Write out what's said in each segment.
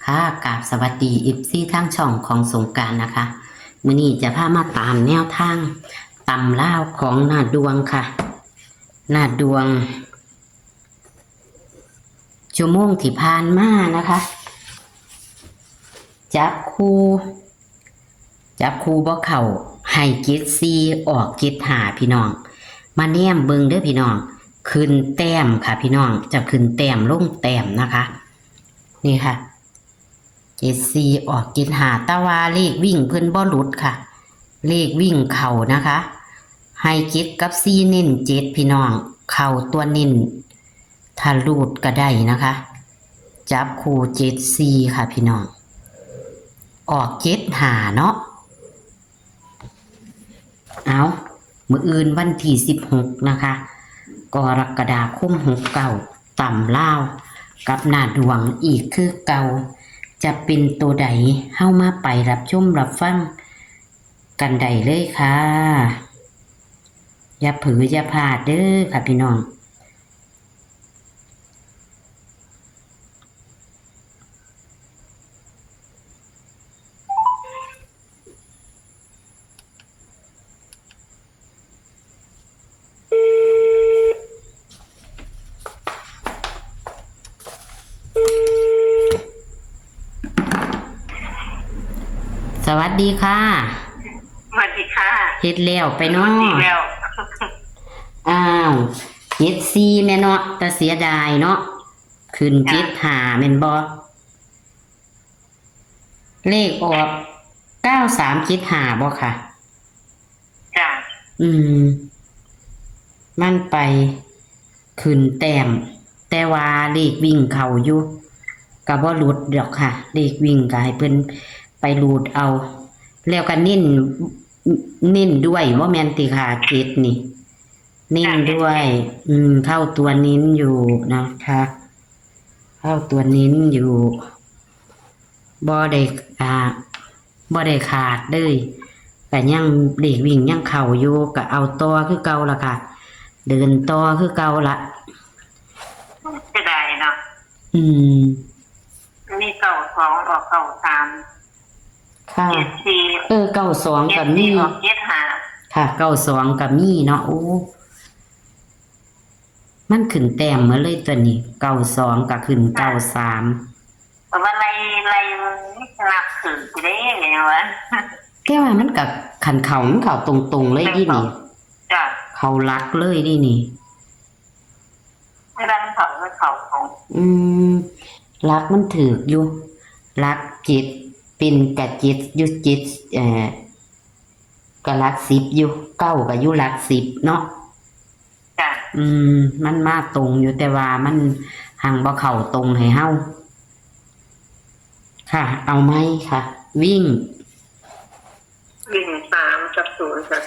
ค่ะ กราบสวัสดี เอฟซี ทางช่องของสงกรานต์นะคะ มื้อนี้จะพามาตามแนวทางตำลาวของน้าดวงค่ะ น้าดวง ชั่วโมงที่ผ่านมานะคะ จับคู่ จับคู่บ่เข้า ให้เจ็ดสี่ ออกเจ็ดห้า พี่น้อง มาแนมเบิ่งเด้อพี่น้อง ขึ้นแต้มค่ะพี่น้อง จะขึ้นแต้มลงแต้มนะคะ นี่ค่ะ เจ็ดสี่ ออกเจ็ดห้า แต่ว่าเลขวิ่งเพิ่นบ่หลุดค่ะ เลขวิ่งเข้านะคะ ให้เจ็ดกับสี่ เน้นเจ็ด พี่น้อง เข้าตัวเน้น ถ้ารูดก็ได้นะคะ จับคู่ เจ็ดสี่ ค่ะพี่น้อง ออก เจ็ดห้า เนาะ เอา มื้ออื่นวันที่ สิบหก นะคะ กรกฎาคม หกเก้า ตำลาวกับน้าดวงอีกคือเก่า จะเป็นตัวใด เฮามาไปรับชมรับฟังกันได้เลยค่ะ อย่าเผลออย่าพลาดเด้อค่ะพี่น้อง สวัสดีค่ะ สวัสดีค่ะ เฮ็ดแล้วไปเนาะ เฮ็ดแล้ว อ้าว เจ็ดสี่ แม่นเนาะ แต่เสียดายเนาะ ขึ้น จ้ะ เจ็ดห้า แม่นบ่ เลขออก เก้าสามเจ็ดห้า บ่คะ จ้ะ อืม มันไปขึ้นแต้ม แต่ว่าเลขวิ่งเข้าอยู่ ก็บ่หลุดดอกค่ะ เลขวิ่งก็ให้เพิ่นไปรูดเอา แล้วก็เน้น เน้นด้วย บ่แม่นติคะ เจ็ดนี่ เน้นด้วย อืม เข้าตัวเน้นอยู่นะคะ เข้าตัวเน้นอยู่ บ่ได้ อ่า บ่ได้ขาดเลย ก็ยัง เลขวิ่งยังเข้าอยู่ ก็เอาต่อคือเก่าล่ะค่ะ เดินต่อคือเก่าละ เสียดายเนาะ อืม มีเก้าสอง ออกเก้าสาม ค่ะ เจ็ดสี่ เออ เก้าสอง ก็มี เจ็ดสี่ ออกเจ็ดห้า ค่ะ เก้าสอง ก็มีเนาะ โอ้ มันขึ้นแต้มหมดเลยตัวนี้ เก้าสอง ก็ขึ้น ค่ะ เก้าสาม แต่ว่าไล่ ไล่มันนับถืกอยู่เด้ แม่นว่า แต่ว่ามันก็ คันเข้ามันเข้าตรงๆเลยเด้นี่ จ้ะ เข้าหลักเลยเด้นี่ เวลามันเข้ามันเข้าของ อืม หลักมันถืกอยู่ หลักเจ็ด เป็นกะเจ็ดอยู่ เจ็ด เอ่อ กะหลักสิบอยู่ เก้าก็อยู่หลักสิบเนาะ จ้ะ อืม มันมาตรงอยู่ แต่ว่ามันหั้นบ่เข้าตรงให้เฮา ค่ะ เอาใหม่ค่ะ วิ่ง วิ่ง สามกับศูนย์ ค่ะ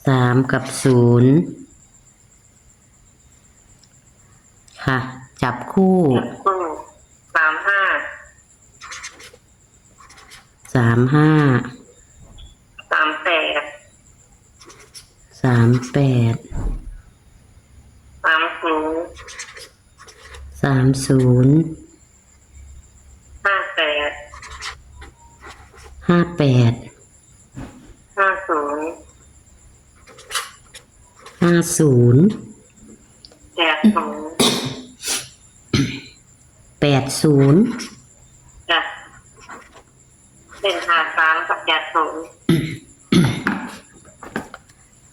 สามกับศูนย์ ค่ะ จับคู่ จับคู่ สามห้า สามห้า สามแปด สามแปด สามศูนย์ สามศูนย์ ห้าแปด ห้าแปด ห้าศูนย์ ห้าศูนย์ แปดศูนย์ แปดศูนย์ จ้ะ เป็นห้าสามกับแปดศูนย์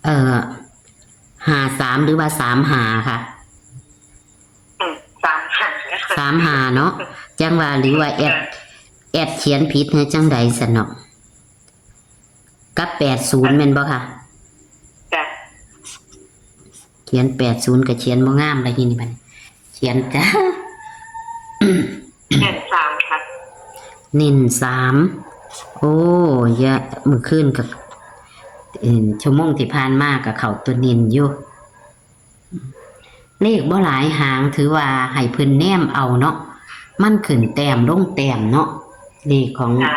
เอ่อ ห้าสาม หรือว่า สามห้า คะ อืม สามห้า สามห้า เนาะ จั่งว่า หรือว่าแอด แอดเขียนผิดหรือจั่งใดซั้นเนาะ กับ แปดศูนย์ แม่นบ่คะ จ้ะ เขียน แปดศูนย์ ก็เขียนบ่งามแล้วทีนี้บัดนี้ เขียนจ้ะ เน้นสามค่ะ เน้นสาม โอ้ ยะ มื้อคืนก็ เอิ่ม ชั่วโมงที่ผ่านมาก็เข้าตัวเน้นอยู่ เลขบ่หลายหาง ถือว่าให้เพิ่นแนมเอาเนาะ มันขึ้นแต้มลงแต้มเนาะ เลขของ ค่ะ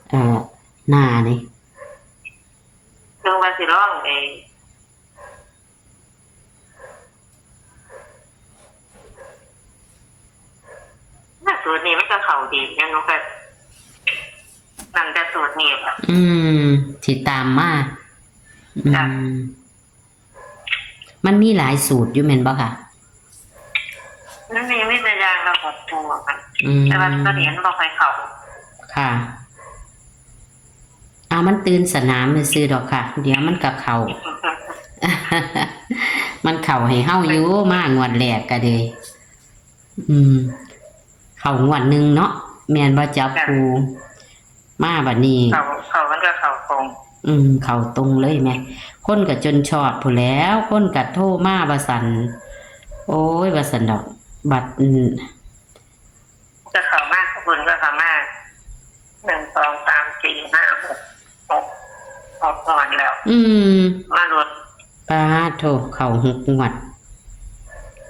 เอ่อ หน้านี่ เพิ่นว่าสิลองไอ้ ສູດນີ້ມັນກໍເຂົ້າດີ ແລ້ວໜູກໍນຳແຕ່ສູດນີ້ແຫຼະ ອືມ ທີ່ຕາມມາ ອືມ ຈ້ະ ມັນມີຫຼາຍສູດຢູ່ແມ່ນບໍ່ຄະ? ມັນມີ ມີແຕ່ຢ່າງລະຫົກຕົວ ອືມ ແຕ່ວ່າຕົວນີ້ມັນບໍ່ຄ່ອຍເຂົ້າ ຄ່ະ ເອົາ ມັນຕື່ນສະໜາມຊື່ໆດອກຄ່ະ ດຽວມັນກໍເຂົ້າ ມັນເຂົ້າໃຫ້ເຮົາຢູ່ ມາງວດແລກກໍເລີຍ ອືມ ເຂົ້າງວດໜຶ່ງເນາະ ແມ່ນບໍ່ ຈັບ ຈ້ະ ຄູ່ ມາບັດນີ້ ເຂົ້າ ເຂົ້າ ມັນກໍເຂົ້າຕົງ ອືມ ເຂົ້າຕົງເລີຍແມະ ຄົນກໍຈົນຊອດພຸ້ນແຫຼ້ວ ຄົນກໍໂທມາວ່າຊັ້ນ ໂອ້ຍ ວ່າຊັ້ນດອກ ບັດ ອືມ ກໍເຂົ້າມາ ຄົນກໍເຂົ້າມາ ໜຶ່ງ ສອງ ສາມ ສີ່ ຫ້າ ຫົກ ຫົກ ຫົກງວດແລ້ວ ອືມ ມາຫຼຸດ ປາດໂທ້ ເຂົ້າຫົກງວດ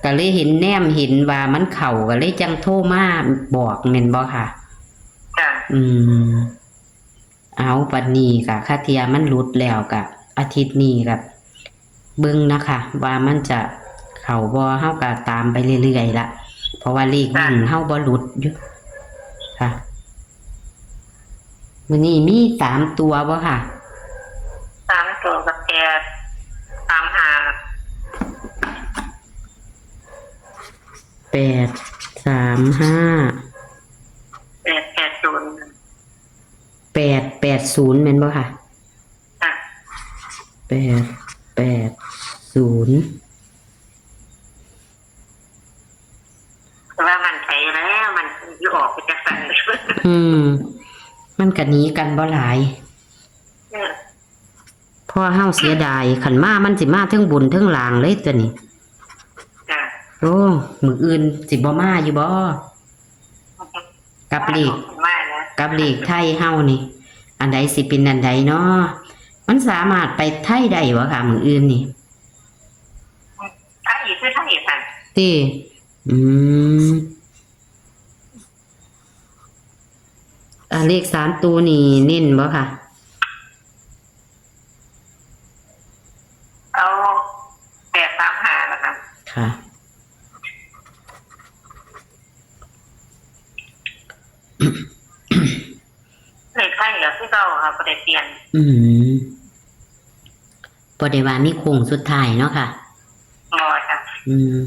ກໍເລີຍເຫັນ ແນມເຫັນວ່າມັນເຂົ້າ ກໍເລີຍຈັ່ງໂທມາບອກແມ່ນບໍ່ຄະ? ຈ້ະ ອືມ ເອົາ ບັດນີ້ກະຄາເທື່ອມັນຫຼຸດແລ້ວກະ ອາທິດນີ້ກະເບິ່ງນະຄະ ວ່າມັນຈະເຂົ້າບໍ່ ເຮົາກະຕາມໄປເລື້ອຍໆລະ ເພາະວ່າເລກວິ່ງ ຈ້ະ ເຮົາບໍ່ຫຼຸດຢູ່ ຄ່ະ ມື້ນີ້ມີສາມຕົວບໍ່ຄະ? ສາມຕົວກໍແປດສາມຫ້າ ແປດສາມຫ້າ ແປດແປດສູນ ແປດແປດສູນ ແມ່ນບໍ່ຄະ? ຄ່ະ ແປດແປດສູນ ແຕ່ວ່າໝັ້ນໃຈຢູ່ແລ້ວ ມັນຊິອອກໄປຈັ່ງຊັ້ນ ອືມ ມັນກະໜີກັນບໍ່ຫຼາຍ ເອີ ເພາະເຮົາເສຍດາຍ ຄັນມາມັນຊິມາເທິງບົນເທິງລ່າງເລີຍຕົວນີ້ ຈ້ະ ໂອ້ ມື້ອື່ນຊິບໍ່ມາຢູ່ບໍ່? ກັບເລກ ມາແລ້ວ ກັບເລກໄທເຮົານີ້ ອັນໃດຊິເປັນອັນໃດເນາະ? ມັນສາມາດໄປໄທໄດ້ບໍ່ຄະ ມື້ອື່ນນີ້? ໄທຄືໄທຫັ້ນ ຕິ ອືມ ອ່າ ເລກສາມໂຕນີ້ເນັ້ນບໍ່ຄະ? ເອົາແປດສາມຫ້າລະກັນ ຄ່ະ ເລກໄທກໍຄືເກົ່າ ເຮົາບໍ່ໄດ້ປ່ຽນ ອືມ ບໍ່ໄດ້ວ່າມີໂຄ້ງສຸດທ້າຍເນາະຄ່ະ ບໍ່ຈ້ະ ອືມ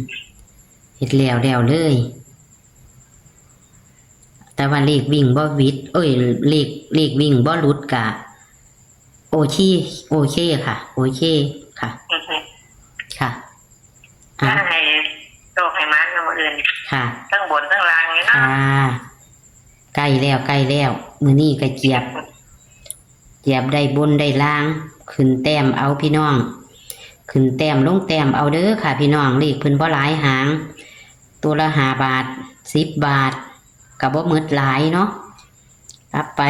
ເຮັດແລ້ວແລ້ວເລີຍ ແຕ່ວ່າເລກວິ່ງບໍ່ຫວິດ ເອີຍ ເລກ ເລກວິ່ງບໍ່ຫຼຸດກະໂອເຄ ໂອເຄຄ່ະ ໂອເຄຄ່ະ ໂອເຄ ຄ່ະ ອ່າ ໃຫ້ໂຊກໃຫ້ໝານນຳມື້ອື່ນ ຄ່ະ ເທິງບົນເທິງລ່າງນີ້ເນາະ ຄ່ະ ໃກ້ແລ້ວ ໃກ້ແລ້ວ ມື້ນີ້ກະຈຽບ ຈຽບໄດ້ບົນໄດ້ລ່າງ ຂຶ້ນແຕ້ມເອົາພີ່ນ້ອງ ຂຶ້ນແຕ້ມລົງແຕ້ມເອົາເດີຄ່ະພີ່ນ້ອງ ເລກເພິ່ນບໍ່ຫຼາຍຫາງ ໂຕລະຫ້າບາດ ສິບບາດ ກະບໍ່ໝົດຫຼາຍເນາະ ກັບໄປ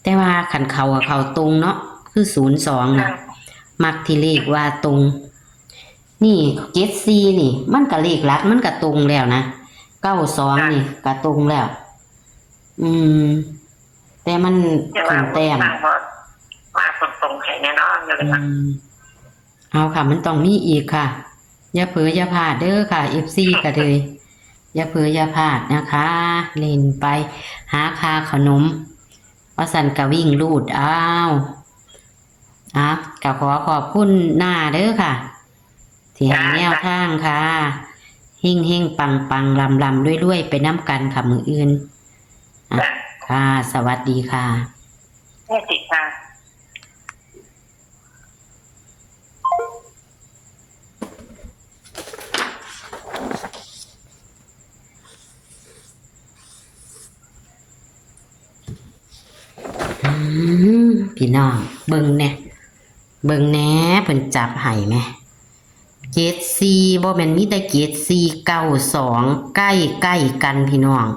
ແຕ່ວ່າຄັນເຂົ້າ ເຂົ້າຕົງເນາະ ຄືສູນສອງນະ ມັກທີ່ເລກວ່າຕົງ ນີ້ ເຈັດສີ່ ນີ້ ມັນກະເລກຫຼັກມັນກະຕົງແລ້ວນະ ເກົ້າສອງ ນີ້ກະຕົງແລ້ວ ອືມ ແຕ່ມັນຂຶ້ນແຕ້ມ ມາຕົງໆໃຫ້ແນ່ນອນຢູ່ເລີຍ ອືມ ເອົາຄ່ະ ມັນຕ້ອງມີອີກຄ່ະ ຢ່າເຜີຢ່າພາດເດີຄ່ະ ເອັຟຊີ ກະເລີຍ ຢ່າເຜີຢ່າພາດນະຄະ ຫຼິ້ນໄປຫາຄ່າເຂົ້າໜົມ ວ່າຊັ້ນກະວິ່ງຮູດເອົາ ອ່ະ ກະຂໍຂອບຄຸນນ້າເດີຄ່ະ ທີ່ໃຫ້ແນວທາງຄ່ະ ເຮັງໆ ປັງໆ ລຳໆ ລວຍໆ ໄປນຳກັນຄ່ະ ມື້ອື່ນ ອ່ະ ຄ່ະ ສະຫວັດດີຄ່ະ ສະຫວັດດີຄ່ະ. ອືມ ພີ່ນ້ອງ ເບິ່ງແນ່ ເບິ່ງແນ່ ເພິ່ນຈັບໃຫ້ແມະ ເຈັດສີ່ ບໍ່ແມ່ນມີແຕ່ເຈັດສີ່ ເກົ້າສອງ ໃກ້ໆ ກັນພີ່ນ້ອງ.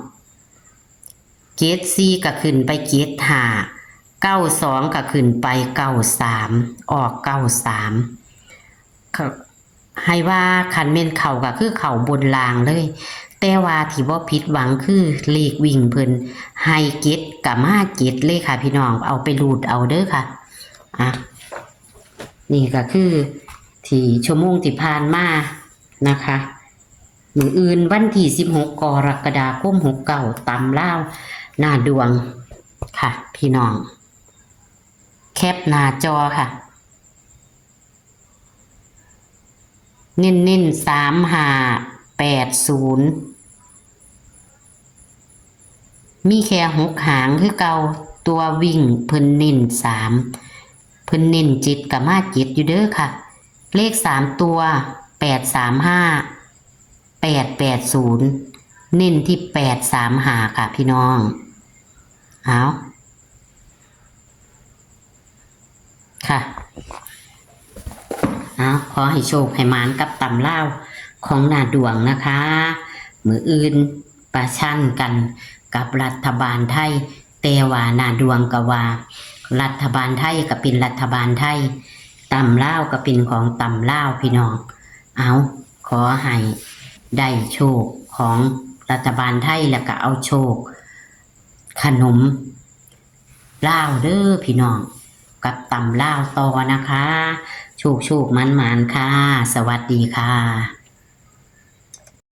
ເຈັດສີ່ ກໍຂຶ້ນໄປເຈັດຫ້າ ເກົ້າສອງ ກໍຂຶ້ນໄປເກົ້າສາມ ອອກເກົ້າສາມ ໃຫ້ວ່າຄັນແມ່ນເຂົ້າກໍຄືເຂົ້າບົນລ່າງເລີຍ ແຕ່ວ່າທີ່ບໍ່ຜິດຫວັງຄືເລກວິ່ງເພິ່ນໃຫ້ເຈັດກໍມາເຈັດເລີຍຄ່ະພີ່ນ້ອງ ເອົາໄປຮູດເອົາເດີຄ່ະ ອ່ະ ນີ້ກໍຄືທີ່ຊົ່ວໂມງທີ່ຜ່ານມານະຄະ. ມື້ອື່ນວັນທີສິບຫົກ ກໍລະກະດາຄົມ ຫົກເກົ້າ ຕຳລາວໜ້າດວງ ຄ່ະ ພີ່ນ້ອງ ແຄບໜ້າຈໍຄ່ະ ເນັ້ນໆ ສາມຫ້າແປດສູນ ມີແຄ່ຫົກຫາງຄືເກົ່າ. ຕົວວິ່ງເພິ່ນເນັ້ນສາມ ເພິ່ນເນັ້ນເຈັດ ກະມາເຈັດຢູ່ເດີຄ່ະ. ເລກສາມຕົວ ແປດສາມຫ້າ ແປດແປດສູນ ເນັ້ນທີ່ແປດສາມຫ້າຄ່ະ ພີ່ນ້ອງ. ເອົາ ຄ່ະ ເອົາ ຂໍໃຫ້ໂຊກໃຫ້ໝານກັບຕຳລາວຂອງໜ້າດວງນະຄະ. ມື້ອື່ນປະຊັນກັນກັບລັດຖະບານໄທ, ແຕ່ວ່າໜ້າດວງກໍວ່າລັດຖະບານໄທກໍເປັນລັດຖະບານໄທ, ຕຳລາວກໍເປັນຂອງຕຳລາວ ພີ່ນ້ອງ. ເອົາ ຂໍໃຫ້ໄດ້ໂຊກຂອງລັດຖະບານໄທ ແລ້ວກໍເອົາໂຊກຂະໜົມລາວເດີພີ່ນ້ອງ, ກັບຕຳລາວຕໍ່ນະຄະ. ໂຊກໆ ໝານໆ ຄ່ະ. ສະຫວັດດີຄ່ະ.